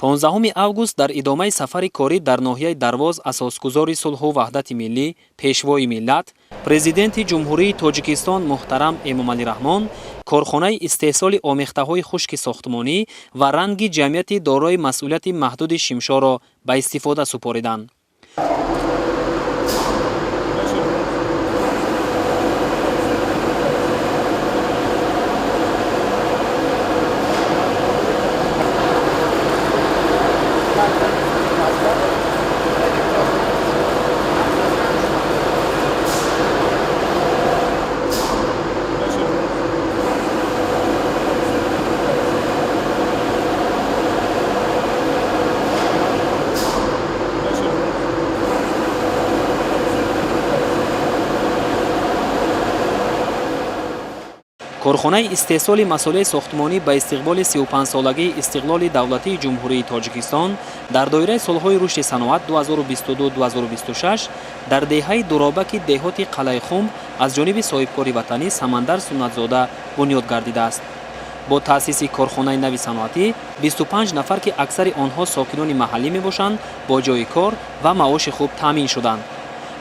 15 август дар идомаи сафари корӣ дар ноҳияи Дарвоз асосгузори сулҳу ваҳдати миллӣ, пешвои миллат, президенти Ҷумҳурии Тоҷикистон муҳтарам Эмомалӣ Раҳмон корхонаи истеҳсоли омехтаҳои хушки сохтмонӣ ва ранги ҷамъияти дорои масъулияти маҳдуди Шимшоро ба истифода супориданд. Корхонаи истеҳсоли масолеҳи сохтмонӣ ба истиқболи 35-солагии истиқлоли давлатии Ҷумҳурии Тоҷикистон дар доираи солҳои рушди саноат 2022-2026 дар деҳаи Дуробаки деҳоти Қалъаи Хумб аз ҷониби соҳибкори ватанӣ Самандар Суннатзода бунёд гардидааст. Бо таъсиси корхонаи нави саноатӣ 25 нафар, ки аксари онҳо сокинони маҳаллӣ мебошанд, бо ҷойи кор ва маоши хуб таъмин шуданд.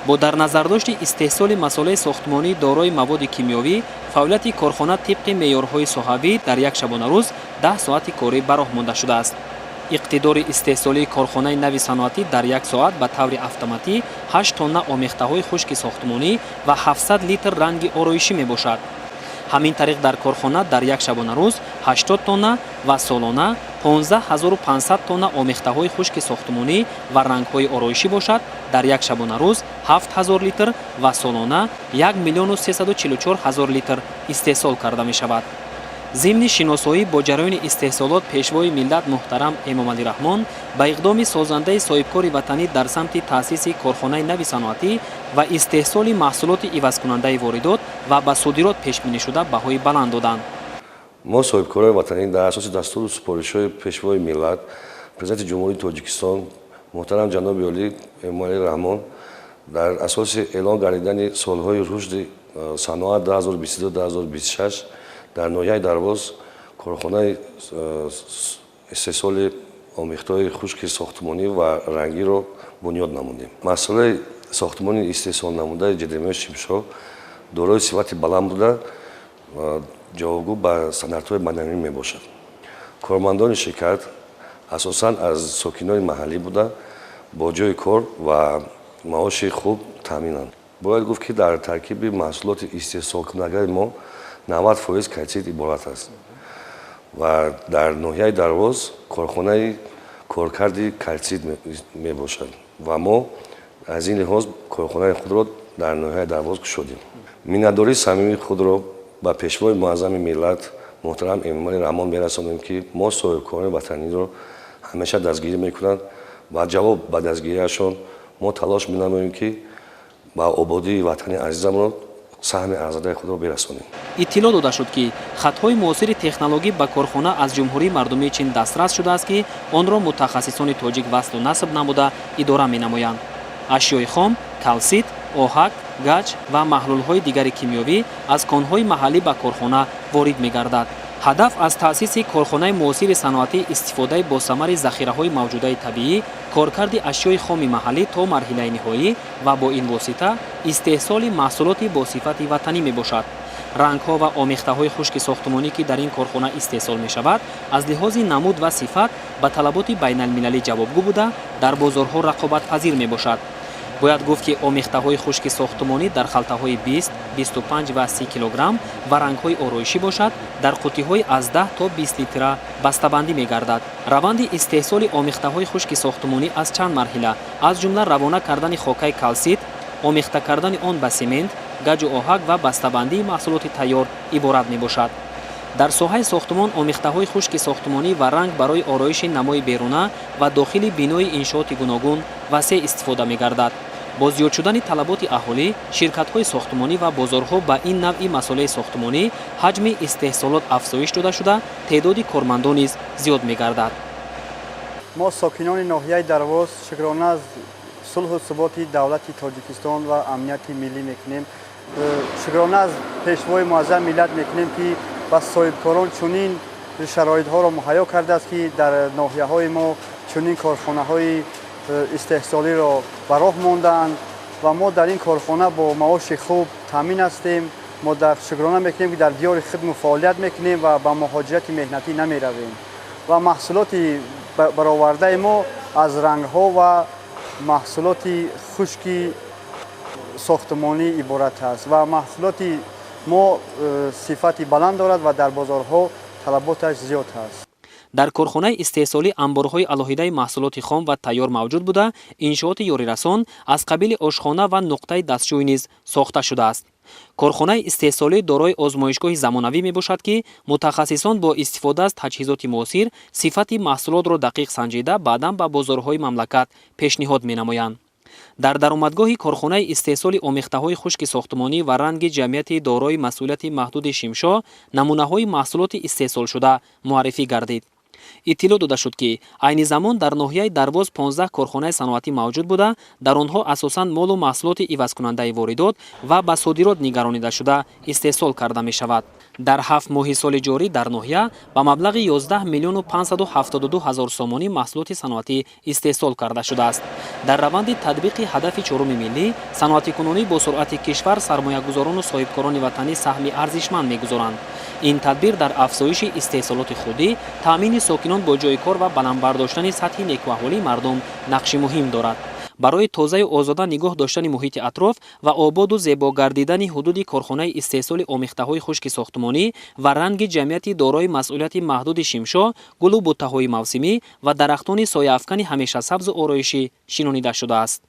Бо дар назардошти истеҳсоли масолеҳи сохтмонӣ дорои маводи кимиёвӣ, фаъолияти корхона тибқи меъёрҳои соҳавӣ дар як шабонарӯз 10 соати корӣ ба роҳ монда шудааст. Иқтидори истеҳсолии корхонаи нави саноатӣ дар як соат ба таври автоматӣ 8 тонна омехтаҳои хушки сохтмонӣ ва 700 литр ранги ороишӣ мебошад. Ҳамин тариқ дар корхона дар як шабонарӯз 80 тонна ва солона 15 500 тонна омехтаҳои хушки сохтмонӣ ва рангҳои ороишӣ бошад, дар як шабонарӯз 7000 литр ва солона 1 344 000 литр истеҳсол карда мешавад. Зимни шиносоӣ бо ҷараёни истеҳсолот пешвои миллат муҳтарам Эмомалӣ Раҳмон ба иқдоми созандаи соҳибкори ватанӣ дар самти таъсиси корхонаи нави саноатӣ ва истеҳсоли маҳсулоти ивазкунандаи воридот ва ба содирот пешбинишуда баҳои баланд доданд. Мо, соҳибкорони ватанӣ, дар асоси дастуру супоришҳои пешвои миллат, президенти Ҷумҳурии Тоҷикистон муҳтарам ҷаноби олӣ Эмомалӣ Раҳмон, дар асоси эълон гардидани солҳои рушди саноат 2022-2026 дар ноҳияи Дарвоз корхонаи истеҳсоли омехтаҳои хушки сохтмонӣ ва рангиро бунёд намудем. Маҳсулои сохтмонии истеҳсол намудаи ҶДМО Шимшо дорои сифати баланд буда, ҷавобгӯ ба стандартҳои байналмилалӣ мебошад. Кормандони ширкат асосан аз сокинони маҳаллӣ буда, бо ҷойи кор ва маоши хуб таъминанд. Бояд гуфт, ки дар таркиби маҳсулоти истеҳсолкунандаи мо 90% кальсит иборат аст ва дар ноҳияи Дарвоз корхонаи коркарди кальсит мебошад ва мо аз ин лиҳоз корхонаи худро дар ноҳияи Дарвоз кушодем. Миннатдории самимии худро ба пешвои муаззами миллат муҳтарам Эмомалӣ Раҳмон мерасонем, ки мо, соҳибкорони ватаниро, ҳамеша дастгирӣ мекунанд ва ҷавоб ба дастгириашон мо талош менамоем, ки ба ободии ватани азизамон саҳми арзандаи худро бирасонем. Иттилоъ дода шуд, ки хатҳои муосири технологӣ ба корхона аз Ҷумҳурии Мардумии Чин дастрас шудааст, ки онро мутахассисони тоҷик васлу насб намуда идора менамоянд. Ашёи хом, калсит, оҳак, гач ва маҳлулҳои дигари кимиёвӣ аз конҳои маҳаллӣ ба корхона ворид мегардад. Ҳадаф аз таъсиси корхонаи муосири саноатӣ истифодаи босамари захираҳои мавҷудаи табиӣ, коркарди ашёи хоми маҳаллӣ то марҳилаи ниҳоӣ ва бо ин восита истеҳсоли маҳсулоти бо сифати ватанӣ мебошад. Рангҳо ва омехтаҳои хушки сохтмонӣ, ки дар ин корхона истеҳсол мешавад, аз лиҳози намуд ва сифат ба талаботи байналмилалӣ ҷавобгӯ буда, дар бозорҳо рақобатпазир мебошад. Бояд гуфт, ки омехтаҳои хушки сохтмонӣ дар халтаҳои 20, 25 ва 30 килограмм ва рангҳои ороишӣ бошад, дар қуттиҳои аз 10 то 20 литра бастабандӣ мегардад. Раванди истеҳсоли омехтаҳои хушки сохтмонӣ аз чанд марҳила, аз ҷумла равона кардани хокаи калсит, омехта кардани он ба семент, гаҷу оҳак ва бастабандии маҳсулоти тайёр иборат мебошад. Дар соҳаи сохтмон омехтаҳои хушки сохтмонӣ ва ранг барои ороиши намои беруна ва дохили бинои иншооти гуногун васеъ истифода мегардад. Бо зиёд шудани талаботи аҳолӣ, ширкатҳои сохтмонӣ ва бозорҳо ба ин навъи масолеҳи сохтмонӣ ҳаҷми истеҳсолот афзоиш дода шуда, теъдоди кормандон низ зиёд мегардад. Мо, сокинони ноҳияи Дарвоз, шукрона аз сулҳу суботи давлати Тоҷикистон ва амнияти миллӣ мекунем. Шукрона аз пешвои муаззами миллат мекунем, ки ба соҳибкорон чунин Шароитҳоро муҳайё кардааст, ки дар ноҳияҳои мо чунин корхонаҳои истеҳсолиро ба роҳ мондаанд ва мо дар ин корхона бо маоши хуб таъмин ҳастем. Мо дар шукрона мекунем, ки дар диёри худмон фаъолият мекунем ва ба муҳоҷирати меҳнатӣ намеравем ва маҳсулоти баровардаи мо аз рангҳо ва маҳсулоти хушки сохтмонӣ иборат аст ва маҳсулоти мо сифати баланд дорад ва дар бозорҳо талаботаш зиёд аст. Дар корхонаи истеҳсолӣ анборҳои алоҳидаи маҳсулоти хом ва тайёр мавҷуд буда, иншооти ёрирасон аз қабили ошхона ва нуқтаи дастшӯй низ сохта шудааст. Корхонаи истеҳсолӣ дорои озмоишгоҳи замонавӣ мебошад, ки мутахассисон бо истифода аз таҷҳизоти муосир сифати маҳсулотро дақиқ санҷида, баъдан ба бозорҳои мамлакат пешниҳод менамоянд. Дар даромадгоҳи корхонаи истеҳсоли омехтаҳои хушки сохтмонӣ ва ранги ҷамъияти дорои масъулияти маҳдуди «Шимшо» намунаҳои маҳсулоти истеҳсолшуда муаррифӣ гардид. Иттилоъ дода шуд, ки айни замон дар ноҳияи Дарвоз 15 корхонаи саноатӣ мавҷуд буда, дар онҳо асосан молу маҳсулоти ивазкунандаи воридот ва ба содирот нигаронидашуда истеҳсол карда мешавад. Дар 7 моҳи соли ҷорӣ дар ноҳия ба маблағи 11 миллиону 572 ҳазор сомонӣ маҳсулоти саноатӣ истеҳсол карда шудааст. Дар раванди татбиқи ҳадафи чоруми миллӣ, саноатикунонӣ бо суръати кишвар, сармоягузорону соҳибкорони ватанӣ саҳми арзишманд мегузоранд. Ин тадбир дар афзоиши истеҳсолоти худӣ, таъмини сокинон бо ҷойи кор ва баланд бардоштани сатҳи некуаҳволии мардум нақши муҳим дорад. Барои тозаю озода нигоҳ доштани муҳити атроф ва ободу зебо гардидани ҳудуди корхонаи истеҳсоли омехтаҳои хушки сохтмонӣ ва ранги ҷамъияти дорои масъулияти маҳдуди «Шимшо» гулу буттаҳои мавсимӣ ва дарахтони сояафкани ҳамешасабзу ороишӣ шинонида шудааст.